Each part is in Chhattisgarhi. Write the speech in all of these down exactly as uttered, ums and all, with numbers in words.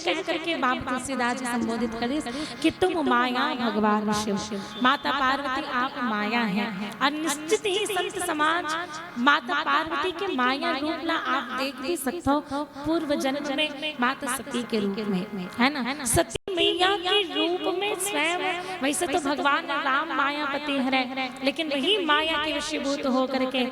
कह करके बाबा तुलसीदास जी संबोधित करिस कि तुम माया भगवान शिव। माता पार्वती आप माया हैं। और निश्चित ही संत समाज माता पार्वती के माया रूप ला आप देख भी सकते हो, पूर्व जन्म में माता सती के रूप में, है ना? सती मैया के रूप में स्वयं, वैसे तो भगवान राम मायापति हरे, लेकिन वही माया के वशीभूत होकर के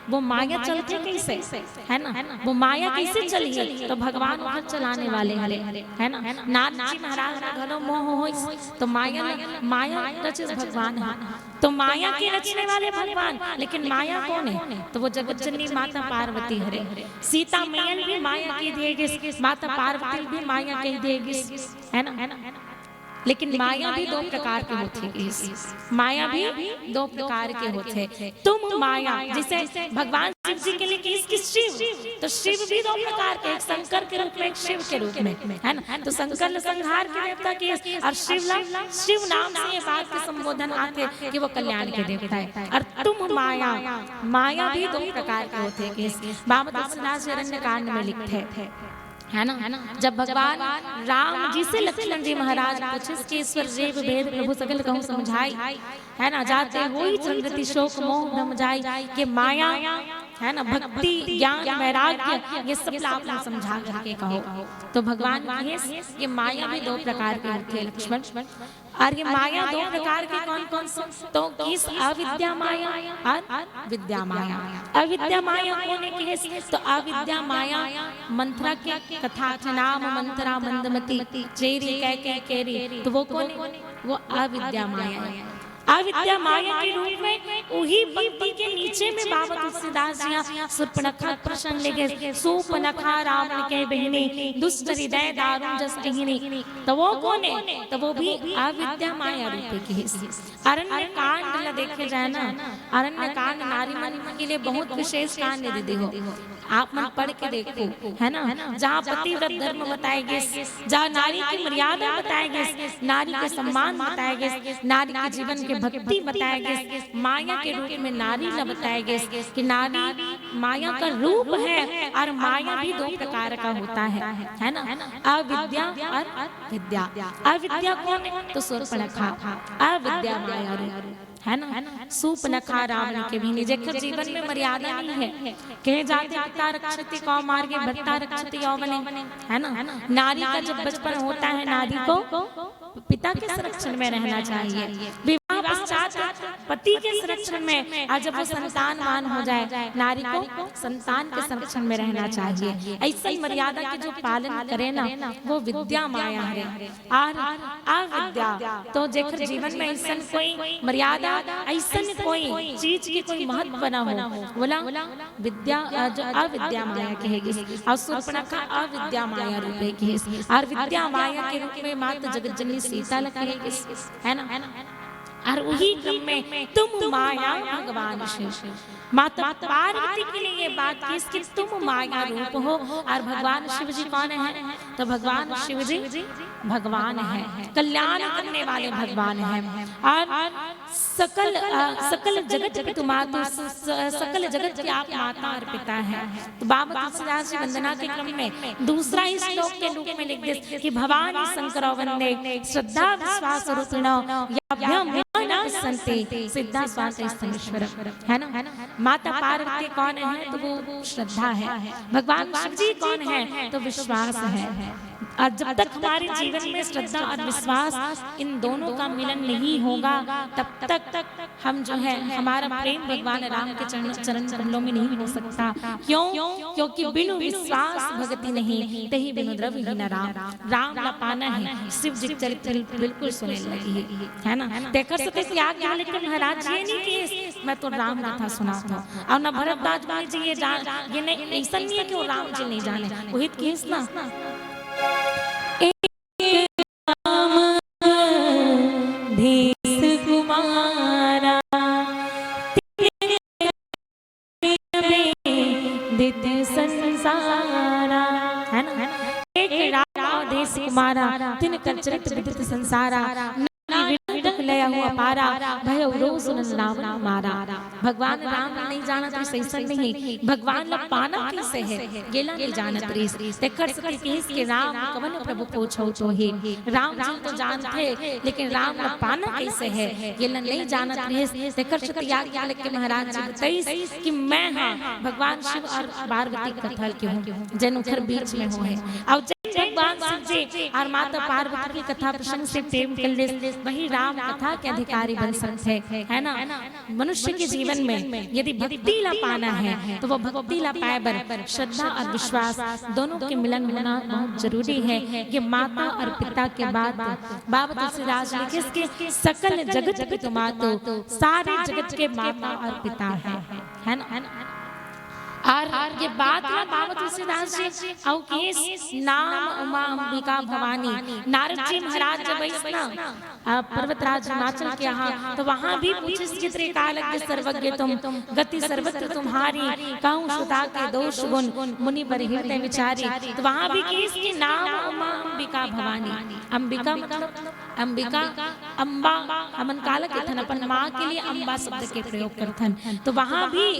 वो माया चलथे कैसे, है ना? वो माया कैसे चलही? तो भगवान ओकर चलाने वाले हरे, है ना? नारद जी महाराज ला घलो मोह होइस, तो माया, माया रचिस भगवान ह। तो माया के रचने वाले भगवान, लेकिन माया कोन हे? तो वो जगत जननी माता पार्वती हरे। सीता मैया ल भी माया कहि दिए गिस, माता पार्वती ल भी माया कहि दिए गिस, है ना? लेकिन माया भी दो प्रकार के होथे गिस। माया भी दो प्रकार के होथे। तुम माया, जैसे भगवान शिव जी के लिए किहिस कि शिव, तो शिव भी दो प्रकार के, एक शंकर के रूप में, एक शिव के रूप में, है ना? तो शंकर ला संहार के देवता किहिस, और शिव ला, शिव नाम से ये बात के संबोधन आथे कि वो कल्याण के देवता हे। और तुम माया, माया भी दो प्रकार के होथे गिस। बाबा तुलसीदास जी अरण्य कांड में लिखथे, है ना? जब भगवान राम जी से लक्ष्मण जी महाराज पूछिस कि ईश्वर जीव भेद प्रभु सकल कहूँ समझाई, है ना? जाते होई चरण रति शोक मोह भ्रम जाई, कि माया, है ना, भक्ति, ज्ञान, वैराग्य, ये सब ला आप मन समझा करके कहो। तो भगवान कहिस, ये माया भी दो प्रकार के होथे लक्ष्मण। और ये माया दो प्रकार के कौन कौन से? तो किहिस अविद्या माया और विद्या माया। अविद्या माया कोन हे किहिस? तो अविद्या माया मंथरा के कथा, नाम मंथरा मंदमती, चेरी कैकेयी केरी, तो वो कोन हे? वो अविद्या माया हे। अविद्या माया के रूप में उही पंक्ति के नीचे में बाबा तुलसीदास जी ह सूर्पनखा प्रसंग ले गिस, सूर्पनखा रावण के बहिनी, दुष्ट हृदय दारुण जस अहिनी। तो वो कोन हे? तो वो भी अविद्या माया रूपे किहिस। अरण्य कांड ला देखे जाए ना, अरण्य कांड नारी मन के लिए बहुत विशेष कांड हे दीदी हो। आप मन पढ़ के देखो, है ना? जहाँ पतिव्रत धर्म बताए गिस, जहाँ नारी की मर्यादा बताए गिस, नारी के सम्मान बताए गिस, नारी के जीवन के भक्ति बताए गिस, माया के रूप में नारी ला बताए गिस कि नारी माया का रूप है और माया भी दो प्रकार का होता है, है ना? अविद्या और विद्या। अविद्या कोन हे? तो सूर्पनखा, अविद्या माया रूप, है ना? सूर्पनखा रावण के बहिनी, जेकर जीवन में मर्यादा नहीं है। कहे जाथे, पिता रक्षति कौमार्गे, भर्ता रक्षति यौवने, है ना? नारी का जब बचपन होता है, नारी को पिता के संरक्षण में रहना चाहिए। विवाह पश्चात पति के संरक्षण में, और जब वो संतानवान हो जाए, नारी को संतान के संरक्षण में रहना चाहिए। ऐसी मर्यादा के जो पालन करे ना, वो विद्या माया हरे। और अविद्या, तो जेकर जीवन में ऐसन कोई मर्यादा, ऐसन कोई चीज के कोई महत्व ना हो, बोला विद्या, अ, जो अविद्या माया कहे गिस। और सूर्पनखा अविद्या माया रूपे किहिस। और विद्या माया के रूप में माता जगत जननी सीता ला कहे गिस, है ना? और उही क्रम में तुम माया भगवान शिव। माता पार्वती के लिए ये बात किहिस कि तुम माया रूप हो और भगवान शिव जी कौन है? तो भगवान शिव जी भगवान है, कल्याण करने वाले भगवान हैं। और सकल, अ, सकल जगत पितु मातु, स-, स-, सकल जगत के आप माता और पिता हैं। तो बाबा तुलसीदास जी वंदना के क्रम में दूसरा ही श्लोक के रूप में लिख दिस कि भवानी शंकरो वंदे श्रद्धा विश्वास रूपिणो, याभ्याम विना विनश्यन्ति सिद्धा स्वांतस्थमीश्वरम्, है ना? माता पार्वती कौन है? तो वो श्रद्धा है। भगवान शिव जी कौन है? तो विश्वास है। और जब तक हमारे जीवन में श्रद्धा और विश्वास, इन दोनों का मिलन नहीं होगा, तब तक हम जो है, हमारा प्रेम भगवान राम के चरण, चरण कमलों में नहीं हो सकता। क्यों? क्योंकि बिनु विश्वास भगति नहीं, तही बिनु द्रव्यहीन राम। राम ला पाना है, शिव जी के चरित्र बिल्कुल सुने लगी है, है ना? तेखर सेती त्याग महाराज जी ये नहीं किहिस, मैं तो राम कथा सुनात हूँ। और ना भरद्वाज मुनि जी ये जान, ये नहीं, ऐसा नहीं है कि वो राम जी नहीं जाने, वो हित किहिस ना। एक राम देश कुमारा, विदित संसारा, है ना? एक राम अवधेश कुमारा, तिनकर चरित विदित संसारा। विरह दुख लय अहु अपारा, भय रोष नर नाम मारा। भगवान राम ला नइ जानत रिहिस, अइसन नहीं, भगवान ला पाना कइसे हे, येला नइ जानत रिहिस। तेखर सेती किहिस कि राम कवन प्रभु पूछहु तोहि। राम जी तो जानथे, लेकिन राम ला पाना कइसे हे, येला नइ जानत रिहिस। तेखर सेती आगे चल के महाराज जी बताइस कि मैं हा भगवान शिव अउ पार्वती के कथा ल कहूँ, जेन उंखर बीच में होहे। अउ जेन भगवान शिव जी अउ माता पार्वती के कथा प्रसंग से प्रेम कर लेस, वही राम कथा के अधिकारी बन सकथे, है ना? मनुष्य के जीवन में यदि भक्ति ला पाना हे, तो वो भक्ति ला पाए बर श्रद्धा अउ विश्वास दोनों के मिलन होना बहुत जरूरी हे। ये माता अउ पिता के बात बाबा तुलसीदास जी लिखिस कि सकल जगत पितु मातु, सारे जगत के माता अउ पिता हे, है ना? अउ ये बात ला बाबा तुलसीदास जी अउ किहिस नाम उमा अंबिका भवानी। नारद जी महाराज जब आइस ना, अ, पर्वतराज हिमाचल के यहाँ, तो वहाँ भी पूछिस कि रे का लगे सर्वज्ञ तुम, गति सर्वत्र तुम्हारी, कहूँ सुता के दोष गुण, मुनि बर हृदय विचारी। तो वहाँ भी किहिस कि नाम उमा अंबिका भवानी। अंबिका मतलब अंबिका, अम्बा, हमन काला कथन, अपन माँ के लिए अम्बा शब्द के प्रयोग करथन। तो वहाँ भी,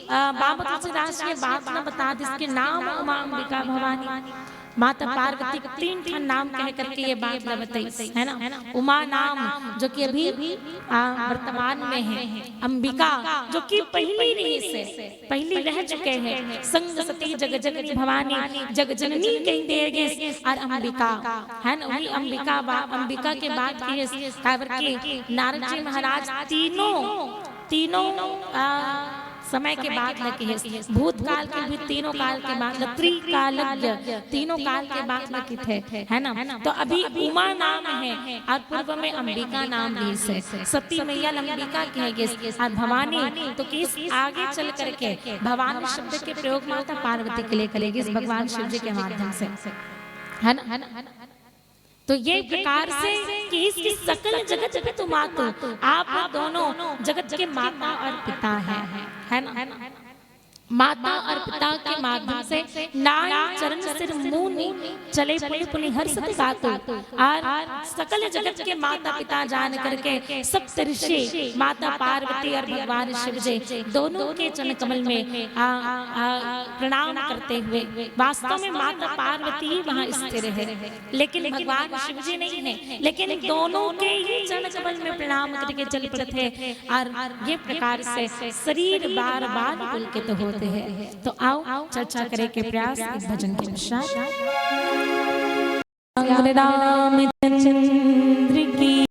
अ, बाबा तुलसीदास ये बात ला बता दिस कि नाम उमा अंबिका भवानी। माता पार्वती के तीन ठन नाम कह करके ये बात ला बताइस, है ना? उमा नाम, जो कि अभी, आ, वर्तमान में हे, अंबिका, जो कि पहिली रिहिस हे, पहिली रह चुके हे, संग सती जग जननी भवानी, जग जननी कहि दे गिस, अउ अंबिका, है ना? वही अंबिका बा-, अंबिका के बात किहिस, काबर कि नारद जी महाराज तीनों, तीनों, आ, समय के बात ला किहिस, भूतकाल के भी तीनों काल के बात ला, त्रिकालज्ञ, तीनों काल के बात ला किथे, है ना? तो अभी उमा नाम हे अउ पूर्व में अंबिका नाम रिहिस हे। सती मैया ल अंबिका कहे गिस अउ भवानी, तो किहिस आगे चल करके भवानी शब्द के प्रयोग माता पार्वती के लिए करे गिस भगवान शिव जी के माध्यम से, है ना? तो ये प्रकार से किहिस कि सकल जगत पितु मातु, आप दोनों जगत के माता अउ पिता हे, है ना? माता अउ पिता के माध्यम से नाई चरण सिर मुनि, चले पुनि पुनि हर्षत गातु। अउ सकल जगत के माता पिता जान करके सप्त ऋषि, माता पार्वती अउ भगवान शिव जी दोनों के चरण कमल में, आ, आ, प्रणाम करते हुए, वास्तव में माता पार्वती ही वहाँ स्थिर हे, लेकिन भगवान शिव जी नहीं हे, लेकिन दोनों के ही चरण कमल में प्रणाम करके चल पड़त हे। अउ ये प्रकार से शरीर बार बार पुलकित होत हे। तो आओ चर्चा करे के प्रयास एक भजन के पश्चात। रामचंद्र की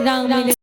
राम मिले